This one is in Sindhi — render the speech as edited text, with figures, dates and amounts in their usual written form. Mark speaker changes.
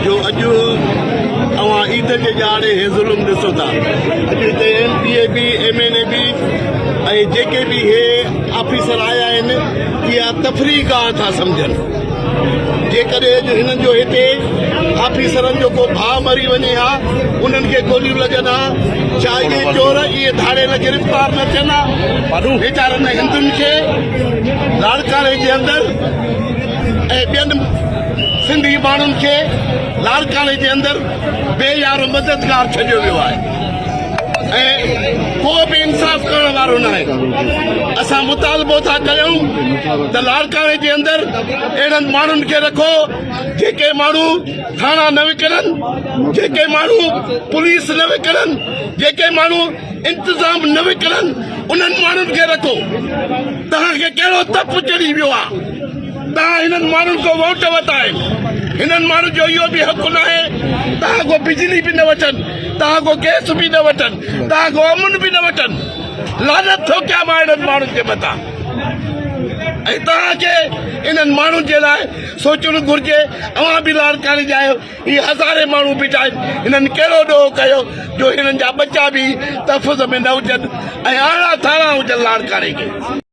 Speaker 1: جو اڄ اوهان عيد جي ڏهاڙي هي ظلم ڏسو ٿا. اڄ هتي ايم پي اي به ايم اين اي به ۽ جيڪي به هي آفيسر آيا آهن اها تفريح گاهه ٿا سمجهن. جيڪڏهن اڄ هنن جو هتي آفيسرن جو ڪو ڀاء مري وڃي ها انهن کي گوليون لڳن ها ڇا اهي چور اهي ڌاڙيل گرفتار نه ٿين ها؟ ويچارن هندن کي لاڙڪاڻي جي اندر ۽ ٻين سنڌي ماڻهن کي لاڙڪاڻي جي اندر بي يارو مددگار ڇڏيو ويو آهي ۽ ڪو به انصاف ڪرڻ وارو ناهي. اسان مطالبو ٿا ڪريون ته لاڙڪاڻي جي اندر اهڙن ماڻهن کي رکو جيڪي ماڻهو ٿاڻا نه وڪڻن، جيڪي ماڻهو پوليس نه وڪڻن، جيڪي ماڻهو انتظام نه وڪڻن انهن ماڻهن کي رکو. توهان کي ڪهڙو تپ چڙهي ويو آهي؟ توهان هنن ماڻهن کان ووٽ ورتا آهن، هنن ماڻهن جو اهو به حق ناهي توهان کان بجلي به نه وٺن، توهان کان گئس به نه وٺن، توهان کان امن به نه وٺن. لعنت ٿو ڪيان مان اهڙن ماڻهن جي مٿان ۽ توهان کي انهن ماڻهن جي لاء سوچڻ گهرجي. اوهان به لاڙڪاڻي جا آهيو، هي هزارين ماڻهو بيٺا آهن، هنن ڪهڙو ڏوهه ڪيو جو هنن جا ٻچا به تحفظ ۾ نه هجن ۽ آڻا ٿاڻا هجن لاڙڪاڻي کي.